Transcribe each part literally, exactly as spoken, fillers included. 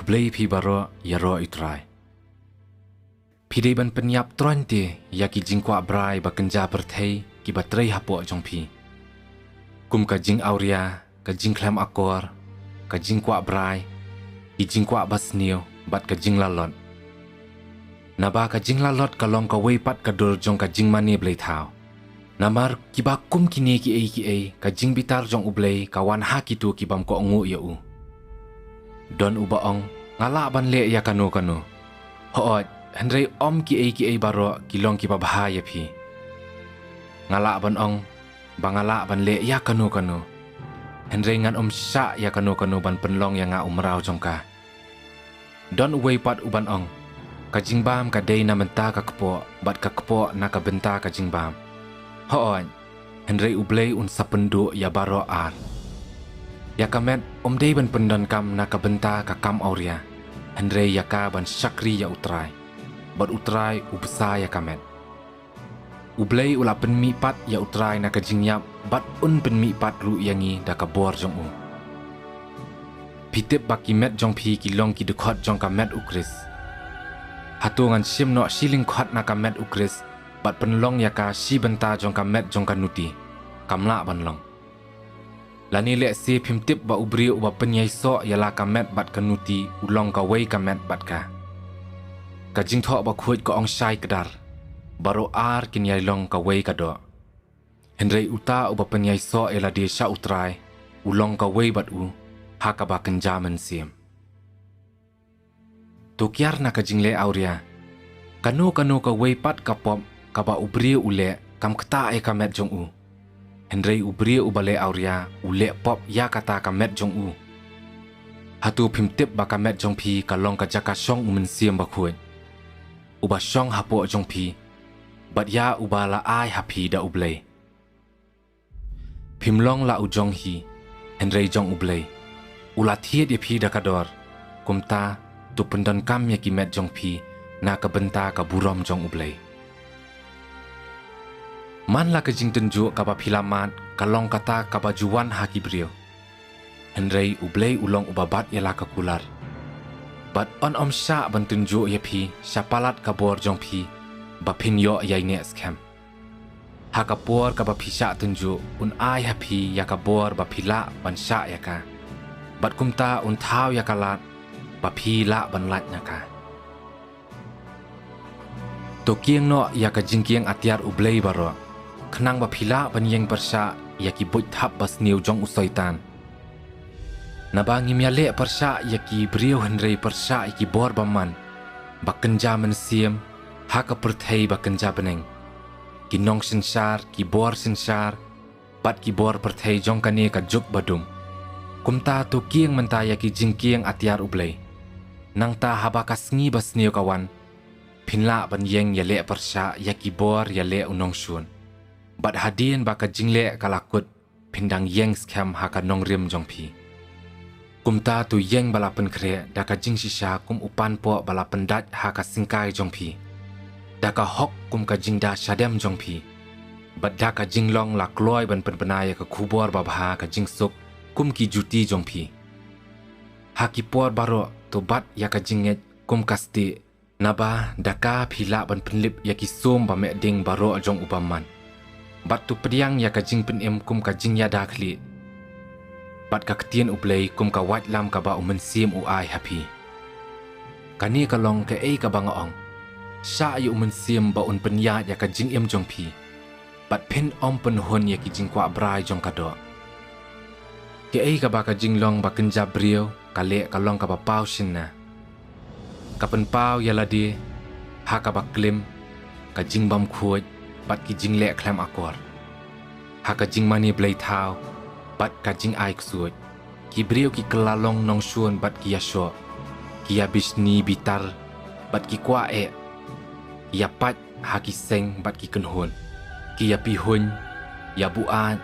Blei phi baroh ïaroh i Trai. Phi dei ban pynïap troiñ te ïa ki jingkwah brai ba kynja pyrthei kiba trei hapoh jong phi, kum ka jingawria, ka jingkhlem akor, ka jingkwah brai, ki jingkwah basniew bad ka jinglalot. Naba ka jinglalot ka long kawei pat ka dur jong ka jingmane blei thaw. Namar kiba kum kine kiei kiei, ka jingbitar jong U Blei ka wan ha kito ki bym kohnguh ïa u. Don uba ong, nga lah ban leh ïa kano kano. Hooid, hynrei ym kiei kiei baroh ki long kiba bha ïa phi. Nga lah ban ong ba nga lah ban leh ïa kano kano, hynrei ngan ym shah ïa kano kano ban pynlong ïa nga u mraw jong ka. Don uwei pat uban ong, ka jingbam ka dei na bynta ka kpoh, bad ka kpoh na ka bynta ka jingbam. Hooid, hynrei U Blei un sa pynduh ïa baroh ar. Ïa ka met ym dei ban pyndonkam na ka bynta ka kam awria, hynrei ïa ka ban shakri ïa U Trai, bad U Trai u bsa ïa ka met. U Blei u la pynmih pat ïa U Trai na ka jingïap, bad un pynmih pat ruh ïa ngi da ka bor jong u. Phi tip ba ki met jong phi ki long ki dkhot jong ka met U Khrist. Hato ngan shim noh shi lyngkhot na ka met U Khrist, bad pynlong ïa ka shi bynta jong ka met jong ka nuti? Kam lah ban long. Lane lehse phim tip ba u briew uba pynïasoh ïa la ka met bad ka nuti u long kawei ka met bad ka. Ka Jingthoh Bakhuid ka ong shai kdar, baroh ar kin ïai long kawei ka doh. Hynrei uta uba pynïasoh ïa lade sha U Trai, u long kawei bad u ha kaba kynja mynsiem. To kiar na ka jingleh awria. Kano kano kawei pat ka pop kaba u briew u leh, kam ktah ïa ka met jong u. Hynrei u briew uba leh awria u leh pop ïa kata ka met jong u. Hato phim tip ba ka met jong phi ka long ka jaka shong U Mynsiem Bakhuid, uba shong hapoh jong phi, bad ïa uba la ai ha phi da U Blei? Phim long la u jong hi, hynrei jong U Blei. U la thied ïa phi da ka dor. Kumta, to pyndonkam ïa ki met jong phi na ka bynta ka burom jong U Blei. Man la ka jingtynjuh kaba phi la mad ka long kata kaba ju wan ha ki briew, hynrei U Blei u long uba bat ïa la ka kular. Bad un ym shah ban tynjuh ïa phi sha palat ka bor jong phi ba phin ïoh ïaineh skhem. Ha ka por kaba phi shah tynjuh, un ai ha phi ïa ka bor ba phi lah ban shah ïa ka, bad kumta un thaw ïa ka lad ba phi lah ban lait na ka. To kieng noh ïa ka jingkieng atiar U Blei baroh, khnang ba phi lah ban ïeng pyrshah ïa ki buit thap basniew jong u Soitan. Naba ngim ïaleh pyrshah ïa ki briew, hynrei pyrshah ïa ki bor bymman ba kynja mynsiem ha ka pyrthei ba kynja bneng, ki nongsynshar, ki bor synshar, bad ki bor pyrthei jong kane ka juk badum. Kumta to kieng mynta ïa ki jingkieng atiar U Blei. Nangta haba ka sngi basniew ka wan, phin lah ban ïeng ïaleh pyrshah ïa ki bor ïaleh u nongshun. Bad hadien ba ka jingleh ka la kut, phin dang ïeng skhem ha ka nongrim jong phi. Kumta to ïeng ba la pynkhreh da ka jingshisha kum u panpoh ba la pyndait ha ka syngkai jong phi, da ka hok kum ka jingda shadem jong phi, bad da ka jinglong la kloi ban pynbna ïa ka khubor babha ka jingsuk kum ki juti jong phi. Ha ki por baroh to bat ïa ka jingngeit kum ka stieh, naba da ka phi lah ban pynlip ïa ki sum ba meh ding baroh jong u bymman. Bad to pdiang ïa ka jingpynim kum ka jingïada khlieh, bad ka ktien U Blei kum ka waitlam kaba U Mynsiem u ai ha phi. Kane ka long kaei kaba nga ong. Shah ïa U Mynsiem ba un pynïaid ïa ka jingim jong phi, bad phin ym pynhun ïa ki jingkwah brai jong ka doh. Kaei kaba ka jinglong ba kynja briew ka leh ka long kaba paw shynna. Ka pynpaw ïa lade ha kaba klim, ka jingbymkhuid, bad ki jingleh khlem akor, ha ka jingmane blei thaw bad ka jingai ksuid. Ki briew ki kylla long nongshun bad ki ïashoh, ki ïabishni bitar bad ki kwah eh, ki ïapait ha ki seng bad ki kynhun, ki ïapihuiñ, ïabuaid,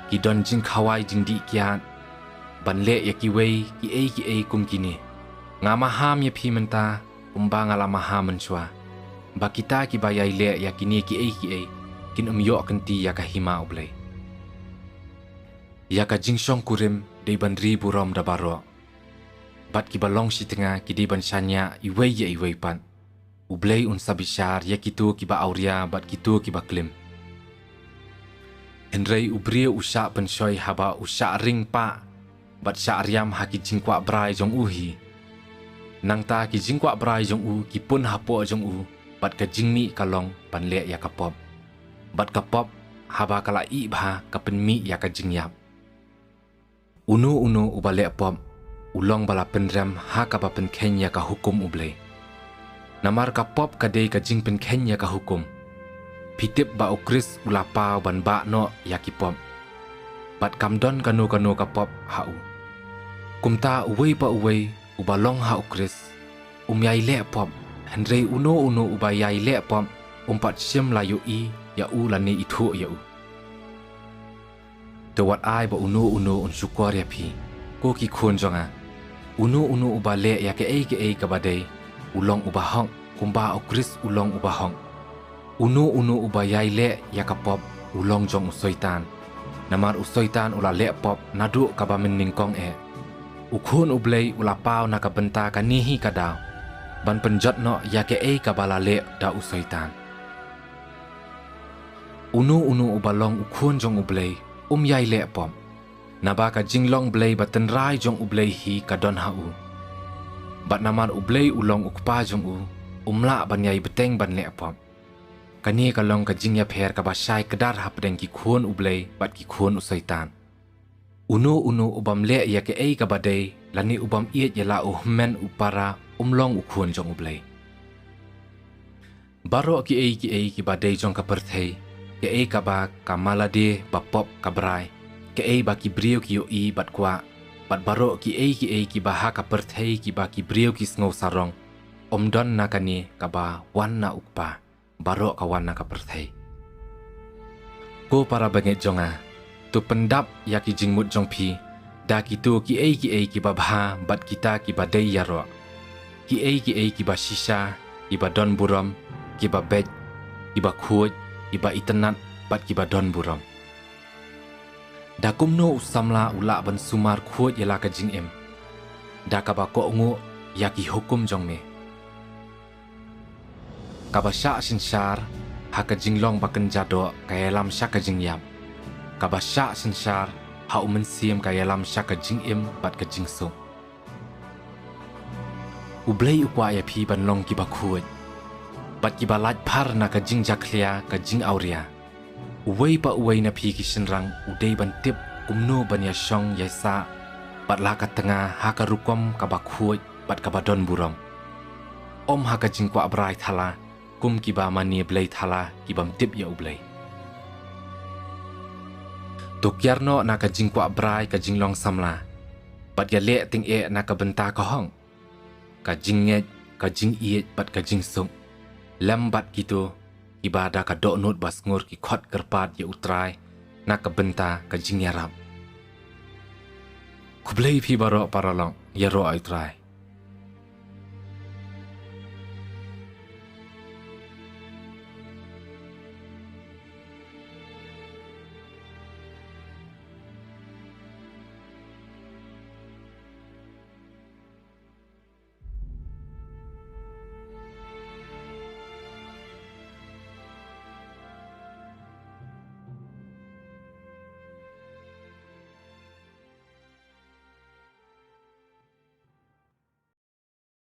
ki don jingkhawai jingdih kiad, ban leh ïa kiwei kiei kiei kum kine. Nga maham ïa phi mynta kumba nga la maham mynshuwa, ba kita kiba ïaileh ïa kine kiei kiei kin ym ïoh kynti ïa ka hima U Blei. Ïa ka jingshongkurim dei ban ri burom da baroh. bad kiba long shitnga ki dei ban shaniah iwei ïa iwei pat. U Blei un sa bishar ïa kito kiba awria bad kito kiba klim. Hynrei u briew u shah pynshoi haba u shah ring pah bad shah riam ha ki jingkwah brai jong u hi. Nangta ki jingkwah brai jong u ki pun hapoh jong u, bad ka jingmih ka long ban leh ïa ka pop. Bad ka pop, haba ka la ih bha, ka pynmih ïa ka jingïap. Uno uno uba leh pop u long ba la pynrem ha kaba pynkheiñ ïa ka hukum U Blei. Namar ka pop ka dei ka jingpynkheiñ ïa ka hukum. Phi tip ba U Khrist u la paw ban bah noh ïa ki pop, bad kam don kano kano ka pop ha u. Kumta uwei pa uwei uba long ha U Khrist um ïai leh pop, hynrei uno uno uba ïai leh pop um pat shym la ïohi ïa u lane ithuh ïa u. Te wat ai ba uno uno un shukor ïa phi, ko ki khun jong nga. Uno uno uba leh ïa kaei kaei kaba dei, u long uba hok, kumba U Khrist u long uba hok. Uno uno uba ïai leh ïa ka pop, u long jong u Soitan. Namar u Soitan u la leh pop naduh kaba mynnyngkong eh. U Khun U Blei u la paw na ka bynta kane hi ka daw, ban pynjot noh ïa kaei kaba la leh da u Soitan. Uno uno uba long u khun jong U Blei um ïai leh pop, naba ka jinglong Blei ba tynrai jong U Blei hi ka don ha u. Bad namar U Blei u long U Kpa jong u, um lah ban ïai bteng ban leh pop. Kane ka long ka jingïapher kaba shai kdar hapdeng ki khun U Blei bad ki khun u Soitan. Uno uno ubym leh ïa kaei kaba dei, lane ubym ïeit ïa la u hynmen u para, um long u khun jong U Blei. Baroh kiei kiei kiba dei jong ka pyrthei, kaei kaba ka malade ba pop ka brai, kaei ba ki briew ki ïohi bad kwah, bad baroh kiei kiei kiba ha ka pyrthei kiba ki briew ki sngew sarong, um don na kane kaba wan na U Kpa, baroh ka wan na ka pyrthei. Ko para bangeit jong nga, to pyndap ïa ki jingmut jong phi da kito kiei kiei kiba bha bad kita kiba dei ïaroh, kiei kiei kiba shisha, kiba don burom, kiba beit, kiba khuid, kiba itynnad bad kiba don burom. Da kumno u samla u lah ban sumar khuid ïa la ka jingim? Da kaba kohnguh ïa ki hukum jong me. Kaba shah synshar ha ka jinglong ba kynja doh ka ïalam sha ka jingïap. Kaba shah synshar ha U Mynsiem ka ïalam sha ka jingim bad ka jingsuk. U Blei u kwah ïa phi ban long kiba khuid bad kiba lait phar na ka jingjakhlia ka jingawria. Uwei pa uwei na phi ki shynrang u dei ban tip kumno ban ïashong ïaisah bad la ka tnga ha ka rukom kaba khuid bad kaba don burom, ym ha ka jingkwah brai thala kum kiba mane blei thala kibym tip ïa U Blei. To kiar noh na ka jingkwah brai ka jinglong samla, bad ïaleh tyngeh na ka bynta ka hok, ka jingngeit, ka jingïeit bad ka jingsuk, lem bad kito kiba da ka dohnud ba sngur ki khot kyrpad ïa U Trai na ka bynta ka jingïarap. Khublei phi baroh paralok, ïaroh ïa U Trai.